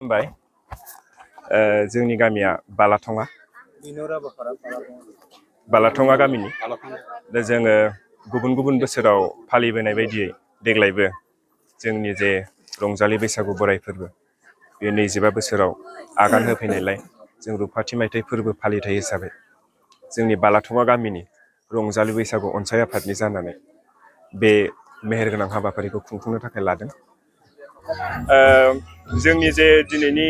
खुलुमबाय। जोंनि गामिया बालाथङा गामिनि दा जोङो गुबुन गुबुन बोसोराव फालिबोनाय बायदियै देग्लायबो जोंनि जे रंजालि बैसागु बोराइ फोरबो बे 25 बोसोराव आगान होफैनायलाय जों रुफाथि मायथाइ फोरबो फालिथाय हिसाबै जोंनि बालाथङा गामिनि रंजालि बैसागु अनसाइ आफादनि जानानै बे मेहेरगोनां हाबाफारिखौ खुंफुंनो थाखाय लादों। जोंनि जे दिनैनि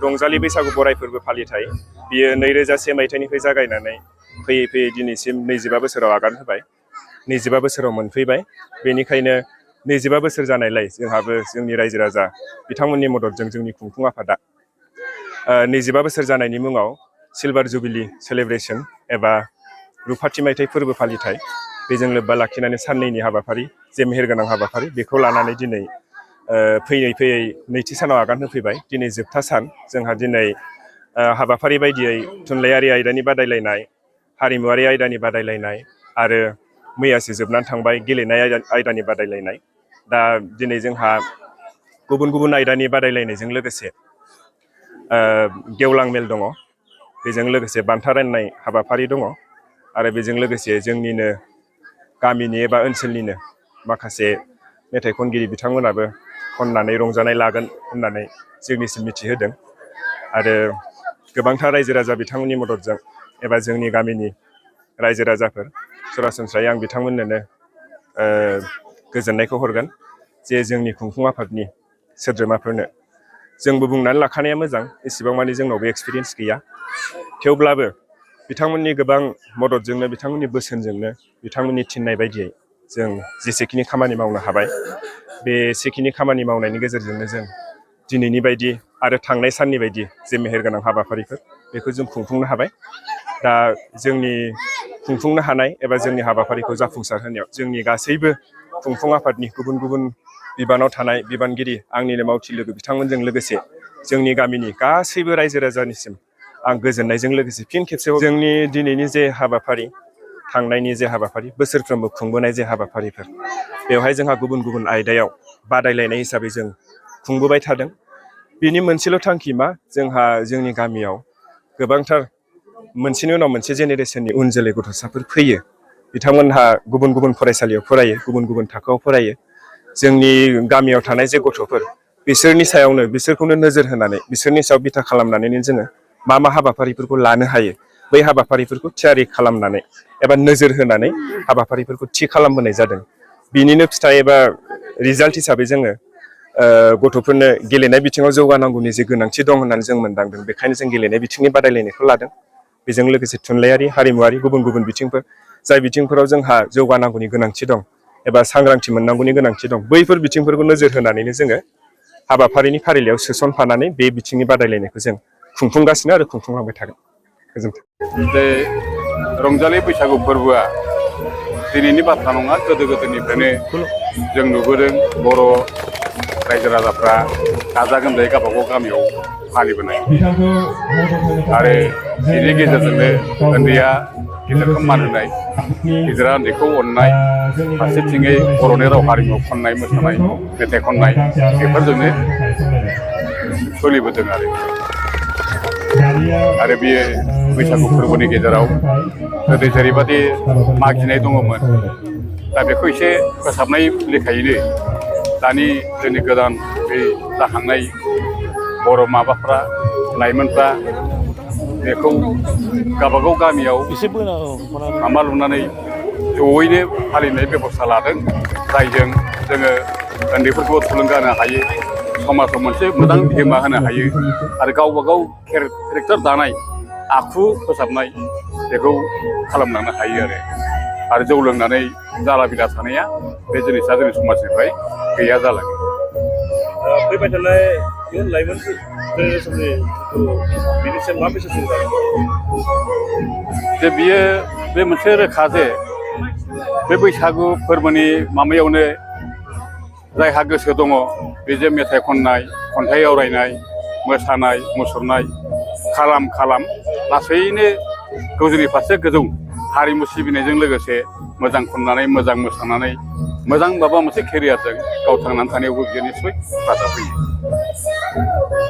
रंजालि बैसागु बोराइ फोरबो फालिथाय बियो 2001 मायथाइनिफ्राय जागायनानै फैयै फैयै दिनैसिम 25 बोसोराव आगान होबाय। 25 बोसोराव मोनफैबाय। बेनिखायनो 25 बोसोर जानायलाय जोंहाबो जोंनि रायजो राजा बिथांमोननि मददजों जोंनि खुंफुं आफादा 25 बोसोर जानायनि मुङाव सिलभार जुबिली सेलेब्रेसन एबा रुफाथि मायथाइ फोरबो फालिथाय बेजों लोब्बा लाखिनानै साननैनि हाबाफारि जे मेहेरगोनां हाबाफारि बेखौ लानानै दिनै फैयै फैयै नैथि सानाव आगान होफैबाय। दिनै जोबथा सान जोंहा दिनै हाबाफारि बायदियै थुनलाइयारि आयदानि बादायलायनाय, हारिमुवारि आयदानि बादायलायनाय आरो मैयासो जोबनानै थांबाय गेलेनाय आयदानि बादायलायनाय। दा दिनै जोंहा गुबुन गुबुन आयदानि बादायलायनायजों लोगोसे गेवलां मेल दङ, बेजों लोगोसे बान्था राननाय हाबाफारि दङ आरो बेजों लोगोसे जोंनिनो गामिनि एबा ओनसोलनिनो माखासे मेथाइ खनगिरि बिथांमोनाबो खननानै रंजानाय लागोन होननानै जोंनिसिम मिथिहोदों आरो गोबांथार रायजो राजा बिथांमोननि मददजों एबा जोंनि गामिनि रायजो राजाफोर सरासनस्रायै आं बिथांमोननोनो गोजोननायखौ हरगोन जे जोंनि खुंफुं आफादनि सोद्रोमाफोरनो जोंबो बुंनानै लाखानाया मोजां, एसेबां मानि जोंनावबो एक्सपिरियेन्स गैया, थेवब्लाबो बिथांमोननि गोबां मददजोंनो बिथांमोननि बोसोनजोंनो बिथांमोननि थिननाय बायदियै जों जेसेखिनि खामानि मावनो हाबाय बे एसेखिनि खामानि मावनायनि गेजेरजोंनो जों दिनैनि बायदि आरो थांनाय साननि बायदि जे मेहेरगोनां हाबाफारिफोर बेखौ जों खुंफुंनो हाबाय। दा जोंनि खुंफुंनो हानाय एबा जोंनि हाबाफारिखौ जाफुंसार होनायाव जोंनि गासैबो खुंफुं आफादनि गुबुन गुबुन बिबानाव थानाय बिबानगिरि आंनिनो मावथि लोगो बिथांमोनजों लोगोसे जोंनि गामिनि गासैबो रायजो राजानिसिम आं गोजोननायजों लोगोसे फिन खेबसेबाव जोंनि दिनैनि जे हाबाफारि, थांनायनि जे हाबाफारि, बोसोरफ्रोमबो खुंबोनाय जे हाबाफारिफोर बेवहाय जोंहा गुबुन गुबुन आयदायाव बादायलायनाय हिसाबै जों खुंबोबाय थादों। बिनि मोनसेल' थांखि मा, जोंहा जोंनि गामियाव गोबांथार मोनसेनि उनाव मोनसे जेनेरेसननि उन जोलै गथ'साफोर फैयो। बिथांमोनहा गुबुन गुबुन फरायसालियाव फरायो, गुबुन गुबुन थाखोआव फरायो। जोंनि गामियाव थानाय जे गथ'फोर बिसोरनि सायावनो बिसोरखौनो नोजोर होनानै बिसोरनि सायाव बिथा खालामनानैनो जोङो मा मा हाबाफारिफोरखौ लानो हायो बै हाबाफारिफोरखौ थियारि खालामनानै एबा नोजोर होनानै हाबाफारिफोरखौ थि खालामबोनाय जादों। बिनिनो फिथाइ एबा रिजाल्ट हिसाबै जोङो गथ'फोरनो गेलेनाय बिथिङाव जौगानांगौनि जे गोनांथि दं होननानै जों मोनदांदों, बेखायनो जों गेलेनाय बिथिंनि बादायलायनायखौ लादों। बेजों लोगोसे थुनलाइयारि, हारिमुवारि गुबुन गुबुन बिथिंफोर जाय बिथिंफोराव जोंहा जौगानांगौनि गोनांथि दं एबा सांग्रांथि मोननांगौनि गोनांथि दं, बैफोर बिथिंफोरखौ नोजोर होनानैनो जोङो हाबाफारिनि फारिलाइयाव सोसनफानानै बे बिथिंनि बादायलायनायखौ जों खुंफुंगासिनो आरो खुंफुंलांबाय थागोन। गोजोन्थों। बे रंजालि बैसागु फोरबोआ दिनैनि बाथ्रा नङा, गोदो गोदायनिफ्रायनो जों नुबोदों बर' रायजो राजाफ्रा गाजा गोमजायै गावबागाव गामियाव फालिबोनाय आरो बेनि गेजेरजोंनो उन्दैया गिदिरखौ मान होनाय, गिदिरा उन्दैखौ अननाय, फारसेथिङै बर'नि राव हारिमु खननाय, मोसानाय, मेथाइ खननाय बेफोरजोंनो सोलिबोदों आरो बेयो बैसागु फोरबोनि गेजेराव गोदो जेरैबादि मागिनाय दङमोन, दा बेखौ एसे फोसाबनाय लेखायैनो दानि जोंनि गोदान बे जाखांनाय बर' माबाफ्रा लाइमोनफ्रा बेखौ गावबागाव गामियाव माबा लुनानै जयैनो फालिनाय बेबस्था लादों, जायजों जोङो उन्दैफोरखौ थुलुंगा होनो हायो, समाजाव मोनसे मोजां बिहोमा होनो हायो आरो गावबागाव केरेक्टार दानाय, आखु फोसाबनाय बेखौ खालामलांनो हायो आरो जौ लोंनानै जाला बिला थानाया बे जिनिसा जोंनि समाजनिफ्राय गैया जालाङो। फैबाय थानाय इयुन लाइमोन जेनेरेसननि बिनि सायाव मा मेसेज होगोन? जे बियो बे मोनसे रोखा जे बे बैसागु फोरबोनि माबायावनो जायहा गोसो दङ बेजों मेथाइ खननाय, खन्थाइ आवरायनाय, मोसानाय मुसुरनाय खालाम लासैनो गोजौनि फारसे गोजौ हारिमु सिबिनायजों लोगोसे मोजां खननानै, मोजां मोसानानै, मोजां माबा मोनसे केरियारजों गाव थांनानै थानायावबो बियो निस्सय हेफाजाब होयो।